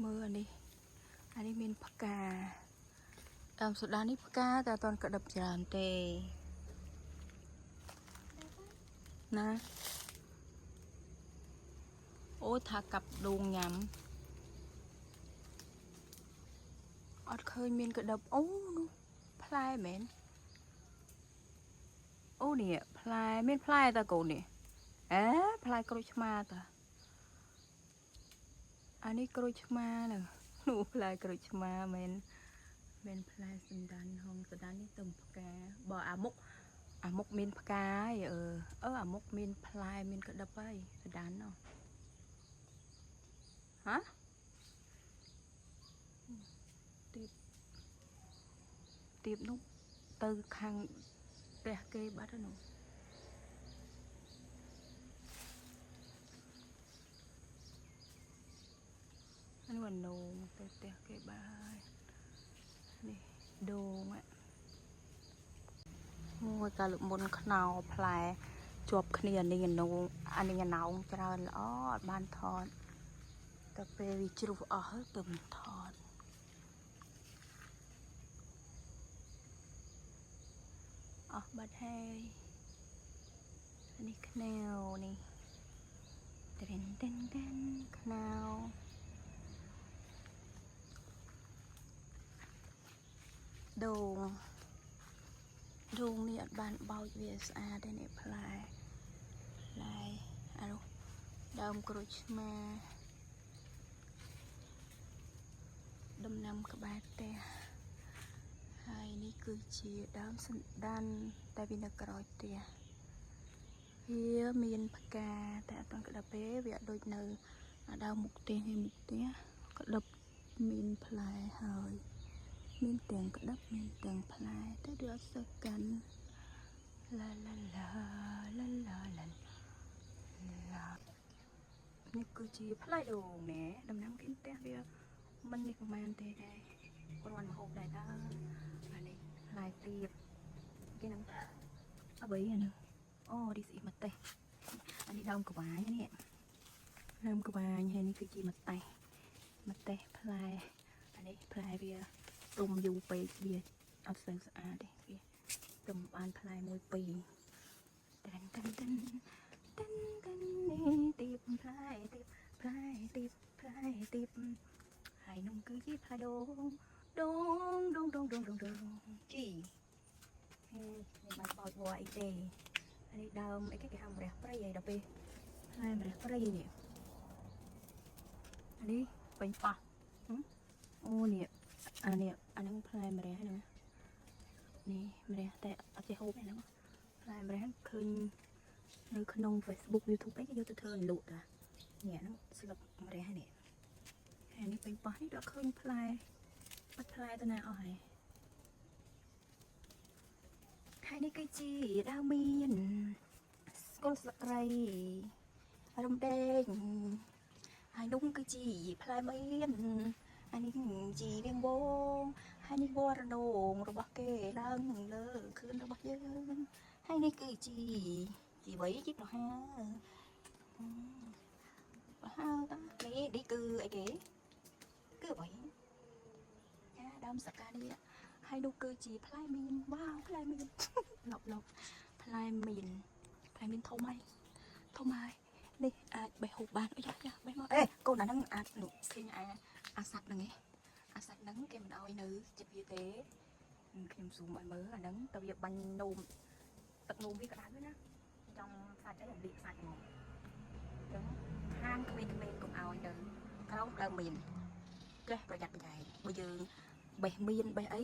មើលអានេះអានេះមានផ្កាដើមសូដានេះផ្កាតែអត់ទាន់ក្តឹបច្រើនទេណាអូថាកាប់ដូងញ៉ាំអត់ឃើញមានក្តឹបអូនោះផ្លែមែនអូនេះផ្លែមានផ្លែតើកូននេះអេផ្លែក្រូចឆ្មាតើអានេះក្រូចឆ្មាហ្នឹងនោះផ្លែក្រូចឆ្មាមែនមែនផ្លែសណ្ដានហងសណ្ដាននេះទៅផ្កាបើអាមុខអាមុខមានផ្កាឯអឺអឺអាមុខមានផ្លែមានក្តឹបហើយសណ្ដាននោះហ៎ទៀបទៀបនោះទៅខាងផ្ទះគេបាត់ហើយនោះអានោះអានោងទៅផ្ទះគេបាត់ហើយនេះដូងอะមួយកាលលើកមុនខ្នោផ្លែជាប់គ្នាអានេះអានោងអានេះអាណោងច្រើនល្អអត់បានថតតែពេលវាជ្រុះអស់ហើយទៅមិនថតអស់បាត់ហើយអានេះខ្នោនេះត្រិនតិនតិនខ្នោដូងដូងនេះអត់បានបោចវាស្អាតទេនេះផ្លែផ្លែអានោះដើមក្រូចឆ្មាដំណាំក្បែរផ្ទះហើយនេះគឺជាដើមសណ្ដានតែវានៅក្រោយផ្ទះវាមានផ្កាតែអត់ទាន់ក្តឹបទេវាអត់ដូចនៅអាដើមមុខផ្ទះឯមុខផ្ទះក្តឹបមានផ្លែហើយមានទាំងក្តឹបមានទាំងផ្លែតែវាអត់សូវកាន់ឡាឡាឡាឡាឡាឡាឡានេះគឺជាផ្លែដូងណែដំណាំគេផ្ទះវាមិននេះប្រហែលទេដែរគ្រាន់មកហូបដែរតើអានេះផ្លែទៀបគេនឹងអ្វីអានេះអូ this is ម្ទេសអានេះដើមក្វាញនេះដើមក្វាញហើយនេះគឺជាម្ទេសម្ទេសផ្លែអានេះផ្លែវាទុំយូរពេកវាអត់សូវស្អាតទេវាទុំបានផ្លែមួយពីរតាន់តាន់តាន់តាន់តាន់នេះទៀបផ្លែទៀបផ្លែទៀបផ្លែទៀបហើយនោះគឺជាផ្លែដូងដូងដូងដូងដូងដូងដូងជីហេមានបាច់បោចវល្លិអីទេអានេះដើមអីគេគេហៅម្រះព្រៃអីដល់ពេលផ្លែម្រះព្រៃនេះអានេះពេញប៉ោះហឹមអូនេះអានេះអាហ្នឹងផ្លែម្រះហ្នឹងនេះម្រះតែអត់ចេះហូបទេហ្នឹងផ្លែម្រះឃើញនៅក្នុង Facebook YouTube អីគេយកទៅធ្វើលក់តានេះអាហ្នឹងស្លឹកម្រះនេះហើយនេះពេញប៉ោះនេះដល់ឃើញផ្លែបាត់ផ្លែទៅណាអស់ហើយហើយនេះគឺជាដើមមានស្គលស្លឹកគ្រៃរំដេងហើយនោះគឺជាផ្លែមៀនអានេះជាវៀងវងហើយនេះវរណងរបស់គេឡើងលើខឿនរបស់យើងហើយនេះគឺជាជីវ័យជីប្រហើប្រហើតានេះនេះគឺអីគេគឺអ្វីចាដើមសកានេះហើយនោះគឺជាផ្លែមៀនវ៉ាវផ្លែមៀន លប់លប់ផ្លែមៀនផ្លែមៀនធំហើយធំហើយនេះអាចបេះហូបបានអូយ៉ាយ៉ាបេះមកអេកូនអាហ្នឹងអាចនោះឃើញអាអាសัตว์ហ្នឹងឯងអាសัตว์ហ្នឹងគេមិនអោយនៅចិត្តវាទេខ្ញុំស៊ូមឲ្យមើលអាហ្នឹងទៅវាបាញ់នោមទឹកនោមវាក្តៅណាចង់សាច់អីរំលាកសាច់ហ្មងអញ្ចឹងហាមក្មេងៗកុំឲ្យនៅក្រោមដើមមៀនចេះប្រយ័ត្នប្រយែងបើយើងបេះមៀនបេះអី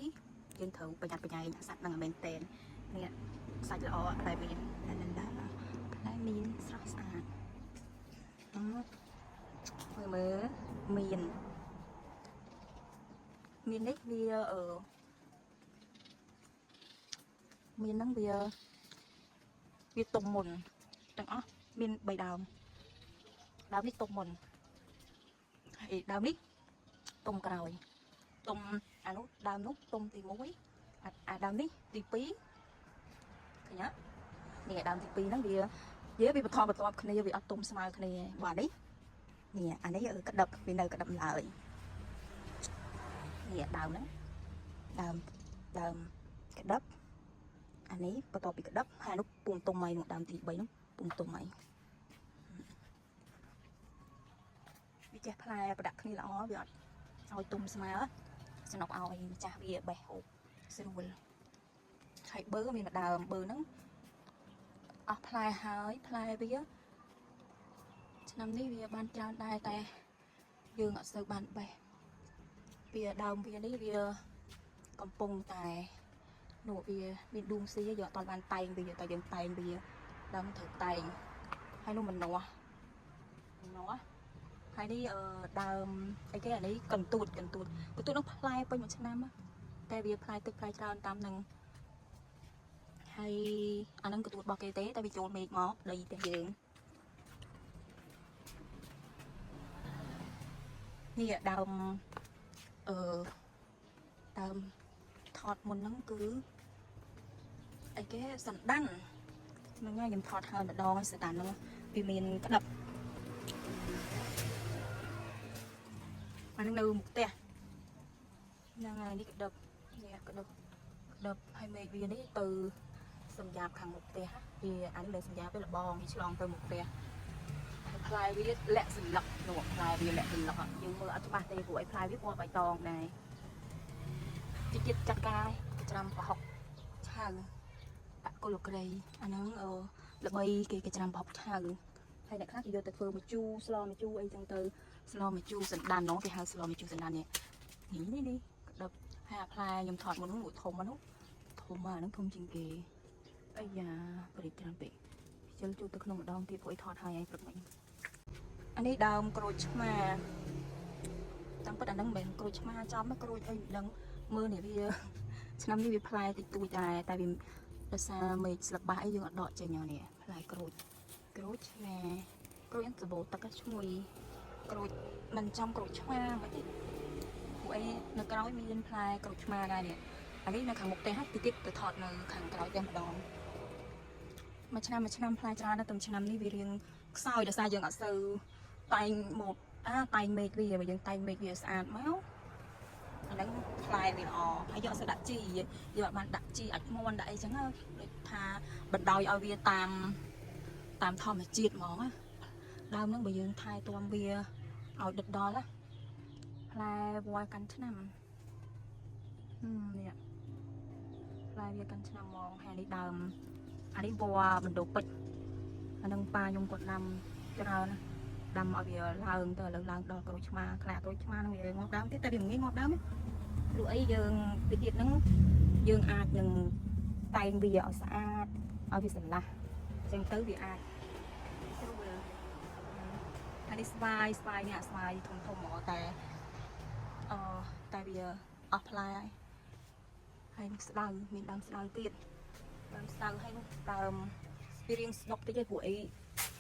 យើងត្រូវប្រយ័ត្នប្រយែងអាសัตว์ហ្នឹងឲ្យមែនតែននេះសាច់ល្អផ្លែមៀនឡាឡាឡាផ្លែមៀនស្រស់ស្អាតអឺមើលមើលមៀនមៀននេះវាអឺមៀនហ្នឹងវាវាទុំមុនទាំងអស់មាន3ដើមដើមនេះទុំមុនហើយដើមនេះទុំក្រោយទុំអានោះដើមនោះទុំទី1អាអាដើមនេះទី2ឃើញទេនេះដើមទី2ហ្នឹងវានិយាយវាបន្តបន្ទាប់គ្នាវាអត់ទុំស្មើគ្នាបាទនេះនេះអានេះក្តឹបវានៅក្តឹបឡើយ នេះដើមហ្នឹងដើមដើមក្តឹបអានេះបន្ទាប់ពីក្តឹបហើយអានោះពុំទុំហើយនោះដើមទី3ហ្នឹងពុំទុំហើយវាចេះផ្លែប្រដាក់គ្នាល្អវាអត់ឲ្យទុំស្មើសំណប់ឲ្យម្ចាស់វាបេះហូបស្រួលហើយបឺមានមួយដើមបឺហ្នឹងអស់ផ្លែហើយផ្លែវាឆ្នាំនេះវាបានច្រើនដែរតែយើងអត់សូវបានបេះវាដើមវានេះវាកំពុងតែនោះវាមានដួងស៊ីយើងអត់ទាន់បានតែងវាតែយើងតែងវាដើមត្រូវតែងហើយនោះម្នាស់ម្នាស់ហើយនេះអឺដើមអីគេអានេះកន្ទួតកន្ទួតកន្ទួតនោះផ្លែពេញមួយឆ្នាំតែវាផ្លែតិចផ្លែច្រើនតាមនឹងហើយអានឹងកន្ទួតរបស់គេទេតែវាចូលមេឃមកដីផ្ទះយើងនេះដើមអឺដើមថតមុនហ្នឹងគឺអីគេសណ្ដានហ្នឹងហើយខ្ញុំថតហើយម្ដងហើយសណ្ដានហ្នឹងវាមានក្តាប់អាហ្នឹងនៅមុខផ្ទះហ្នឹងហើយនេះក្តាប់នេះក្តាប់ក្តាប់ហើយមេឃវានេះទៅសំយ៉ាបខាងមុខផ្ទះវាអានេះលើសំយ៉ាបវាលបងវាឆ្លងទៅមុខផ្ទះហើយផ្លែវាលាក់សន្លឹកនោះផ្លែវាលាក់សន្លឹកយើងមើលអត់ច្បាស់ទេព្រោះអីផ្លែវាពណ៌បៃតងដែរតិចទៀតចាត់ការច្រាំប្រហុកឆៅអកុលក្រីអាហ្នឹងអឺល្បីគេគេច្រាំប្រហុកឆៅហើយអ្នកខ្លះគេយកទៅធ្វើម្ជូរស្លម្ជូរអីចឹងទៅស្លម្ជូរសណ្ដាននោះគេហៅស្លម្ជូរសណ្ដាននេះនេះនេះនេះក្តឹបហើយអាផ្លែខ្ញុំថតមុននោះធំហ្នឹងធំអាហ្នឹងធំជាងគេអាយ៉ាប្រិចច្រើនពេកខ្ជិលជួទៅក្នុងម្ដងទៀតព្រោះអីថតហើយឯងព្រឹកមិញអានេះដើមក្រូចឆ្មាតាមពិតអាហ្នឹងមិនមែនក្រូចឆ្មាចំទេក្រូចអីមិនដឹងមើលនេះវាឆ្នាំនេះវាផ្លែតិចតួចដែរតែវាដោយសារមេឃស្លឹកបាសអីយើងអត់ដកចេញនេះផ្លែក្រូចក្រូចឆ្មាក្រូចហ្នឹងសបោទឹកឈ្ងុយក្រូចមិនចំក្រូចឆ្មាមិនទេព្រោះអីនៅក្រោយមានផ្លែក្រូចឆ្មាដែរនេះអានេះនៅខាងមុខផ្ទះហើយតិចទៀតទៅថតនៅខាងក្រោយផ្ទះម្ដងមួយឆ្នាំមួយឆ្នាំផ្លែច្រើនណាស់តែឆ្នាំនេះវារៀងខ្សោយដោយសារយើងអត់សូវតែងមកអាតែងមេឃវាបើយើងតែងមេឃវាស្អាតមកអាហ្នឹងផ្លែវាល្អហើយយកអត់សូវដាក់ជីយើងអត់បានដាក់ជីអាចមន់ដាក់អីចឹងដូចថាបណ្ដោយឲ្យវាតាមតាមធម្មជាតិហ្មងណាដើមហ្នឹងបើយើងថែទាំវាឲ្យដិតដល់ណាផ្លែវល់កាន់ឆ្នាំនេះផ្លែវាកាន់ឆ្នាំហ្មងហើយនេះដើមអានេះវល់បណ្ដូពេជ្រអានឹងប៉ាខ្ញុំគាត់ដាំច្រើនណាដាំឲ្យវាឡើងទៅឥឡូវឡើងដល់ក្រូចឆ្មាខ្លាក្រូចឆ្មាហ្នឹងវាងាប់ដើមទៀតតែវាមិនងាយងាប់ដើមទេព្រោះអីយើងពីទៀតហ្នឹងយើងអាចនឹងតែងវាឲ្យស្អាតឲ្យវាស្រឡះអញ្ចឹងទៅវាអាចស្រួលអានេះស្វាយស្វាយនេះអាស្វាយធំធំហ្មងតែអឺតែវាអស់ផ្លែហើយហើយនឹងស្ដៅមានដើមស្ដៅទៀតដើមស្ដៅហើយនោះដើមវារៀងស្ដុកតិចឯងព្រោះអី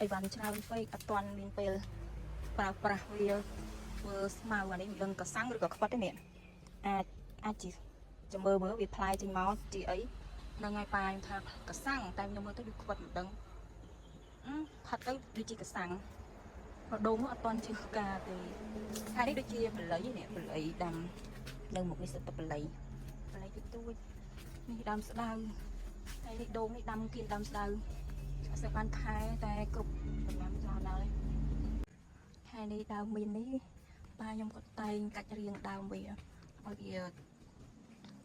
អីវ៉ាន់ច្រើនពេកអត់ទាន់មានពេលប្រើប្រាស់វាធ្វើស្មៅអានេះមិនដឹងកសាំងឬក៏ខ្វិតទេនេះអាចអាចជាចាំមើលមើលវាផ្លែចេញមកជាអីហ្នឹងហើយប៉ាខ្ញុំថាកសាំងតែខ្ញុំមើលទៅដូចខ្វិតមិនដឹងផាត់ទៅដូចជាកសាំងបដូងនោះអត់ទាន់ចេញផ្កាទេហើយនេះដូចជាបល័យនេះបល័យដាំនៅមុខនេះសិតតែបល័យបល័យតិចតួចនេះដើមស្ដៅហើយនេះដូងនេះដាំគៀនដើមស្ដៅអត់សូវបានខែតែគ្រប់ដំណាំច្រើនហើយហើយនេះដើមមាននេះប៉ាខ្ញុំក៏តែងកាច់រៀងដើមវាឲ្យវា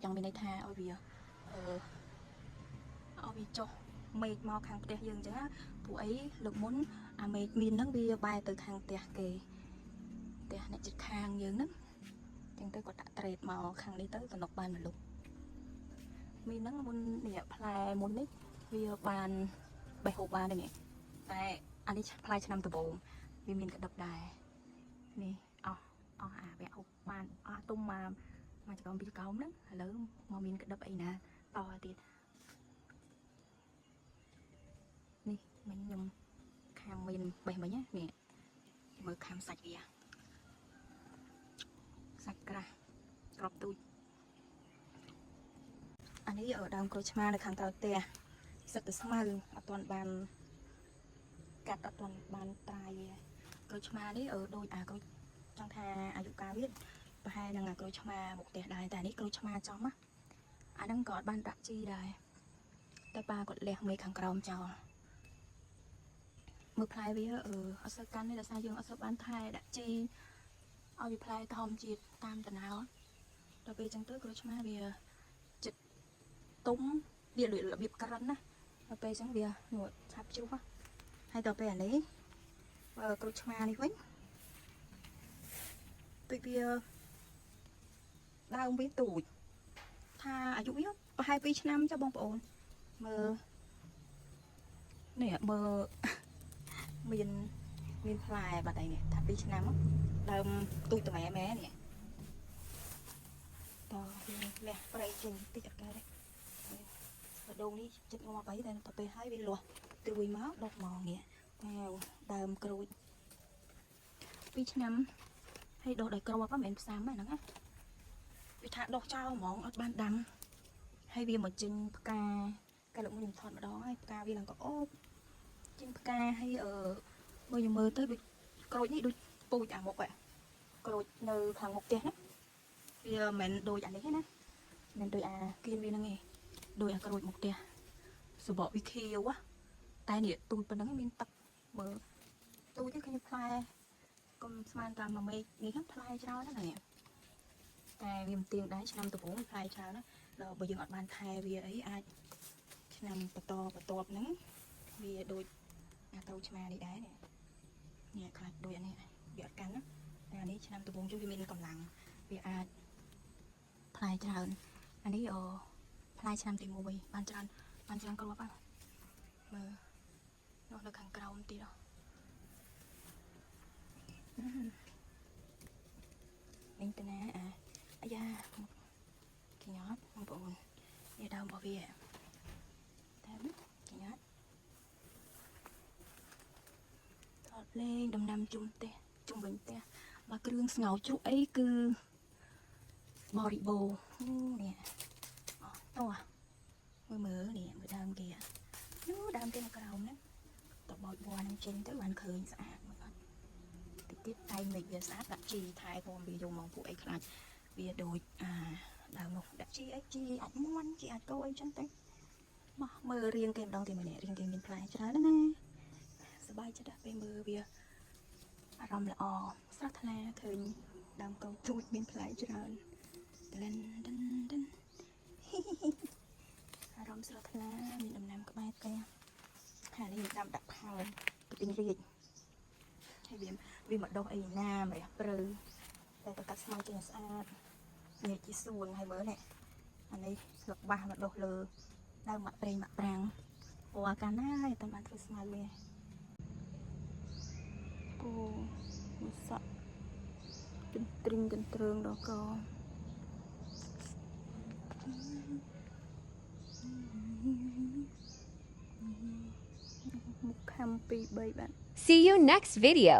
ចង់មានន័យថាឲ្យវាអឺឲ្យវាចុះមេឃមកខាងផ្ទះយើងអញ្ចឹងណាព្រោះអីលើកមុនអាមេឃមានហ្នឹងវាបែរទៅខាងផ្ទះគេផ្ទះអ្នកជិតខាងយើងហ្នឹងអញ្ចឹងទៅគាត់ដាក់ត្រេតមកខាងនេះទៅសំណុកបានមួយលុបមានហ្នឹងមុននេះផ្លែមុននេះវាបានបេះហូបបានទេនេះតែអានេះផ្លែឆ្នាំដំបូងវាមានក្តឹបដែរនេះអស់អស់អាវៈហូបបានអស់ទុំមកមកចកោមពីរចកោមហ្នឹងឥឡូវមកមានក្តឹបអីណាតទៀតនេះមិញខ្ញុំខាំមានបេះមិញណានេះមើលខាំសាច់វាសាច់ក្រាស់ក្របទូចអានេះដើមក្រូចឆ្មានៅខាងក្រោយផ្ទះសិតតែស្មៅអត់ទាន់បានកាត់អត់ទាន់បានត្រាយទេក្រូចឆ្មានេះដូចអាក្រូចចង់ថាអាយុកាលវា ប្រហែលនឹងអាក្រូចឆ្មាមុខផ្ទះដែរតែនេះក្រូចឆ្មាចំណាអាហ្នឹងក៏អត់បានដាក់ជីដែរតែប៉ាគាត់លះមេខាងក្រោមចោលមើលផ្លែវាអឺអត់សូវកាន់ទេដោយសារយើងអត់សូវបានថែដាក់ជីឲ្យវាផ្លែធម្មជាតិតាមតំណោដល់ពេលអញ្ចឹងទៅក្រូចឆ្មាវាចិត្តទុំវារបៀបក្រិនណាដល់ពេលអញ្ចឹងវាងក់ឆាប់ជ្រុះណាហើយដល់ពេលអានេះបើក្រូចឆ្មានេះវិញដូចវាដើមវាទូចថាអាយុវាប្រហែល2ឆ្នាំចាបងប្អូនមើលនេះមើល មានមានផ្លែបាត់ហើយនេះថា2ឆ្នាំដើមទូចតម៉ែម៉ែនេះតវាលះប្រៃចេញតិចអត់កើតទេដងនេះចិត្តងាប់អីតែទៅពេលហើយវាលាស់ត្រួយមកដុះហ្មងនេះតែដើមក្រូច2ឆ្នាំហើយដុះដោយគ្រាប់ហ្នឹងមិនមែនផ្សាំហ្នឹងណាវាថាដុះចោលហ្មងអត់បានដាំហើយវាមកចេញផ្កាកាលលោកខ្ញុំថតម្ដងហើយផ្កាវាឡើងក៏អូបចេញផ្កាហើយអឺមើលខ្ញុំមើលទៅដូចក្រូចនេះដូចពូជអាមុខក្រូចនៅខាងមុខផ្ទះណាវាមិនមែនដូចអានេះទេណាមិនដូចអាគៀនវាហ្នឹងឯងដូចអាក្រូចមុខផ្ទះសបកវាខៀវតែនេះទូចប៉ុណ្ណឹងមានទឹកមើលទូចទេឃើញផ្លែកុំស្មានតាមមួយមេឃនេះហ្នឹងផ្លែច្រើនណាស់នេះតែវាមិនទៀងដែរឆ្នាំដំបូងផ្លែច្រើនណាដល់បើយើងអត់បានថែវាអីអាចឆ្នាំបន្តបន្ទាប់ហ្នឹងវាដូចអាក្រូចឆ្មានេះដែរនេះនេះខ្លាចដូចអានេះវាអត់កាន់ណាតែអានេះឆ្នាំដំបូងជុំវាមានកម្លាំងវាអាចផ្លែច្រើនអានេះអូផ្លែឆ្នាំទី1បានច្រើនបានច្រើនគ្រាប់ហ្នឹងមើលនោះនៅខាងក្រោមទៀតហ៎នេះតាណាអាអាយ៉ាគេញ៉ាត់បងប្អូននេះដើមរបស់វាតែគេញ៉ាត់ថតលេងដំណាំជុំផ្ទះជុំវិញផ្ទះបើគ្រឿងស្ងោរជ្រូកអីគឺបរិបូរនេះអស់តោះមើលមើលនេះមើលដើមគេនោះដើមគេនៅក្រោមហ្នឹងតបោចប័រនឹងចេញទៅបានឃើញស្អាតមើលអត់តិចទៀតតែងមេឃវាស្អាតដាក់ជីថែផងវាយកមកពួកអីខ្លាចវាដូចអាដើមនោះដាក់ជីអីជីអាចមន់ជីអាចគោអីចឹងទៅមកមើលរៀងគេម្ដងទៀតម្នាក់រៀងគេមានផ្លែច្រើនណាស់ណាសប្បាយចិត្តដល់ពេលមើលវាអារម្មណ៍ល្អស្រស់ថ្លាឃើញដើមកោទូចមានផ្លែច្រើនដលិនដិនដិន អារម្មណ៍ស្រស់ថ្លាមានដំណាំក្បែរផ្ទះហើយនេះដាំដាក់ផើទៅពេញរាជហើយវាវាមកដុះអីណាម្រះព្រៅតែទៅកាត់ស្មៅចេញឲ្យស្អាតនេះជាសួនហើយមើលនេះអានេះលក្បាស់មកដុះលើដើមមាក់ប្រេងមាក់ប្រាំងពណ៌កាលណាហើយតែបានធ្វើស្មៅវាគូមួយសក់កន្ទ្រីងកន្ទ្រើងដល់កមុខខំ2 3បាទ See you next video.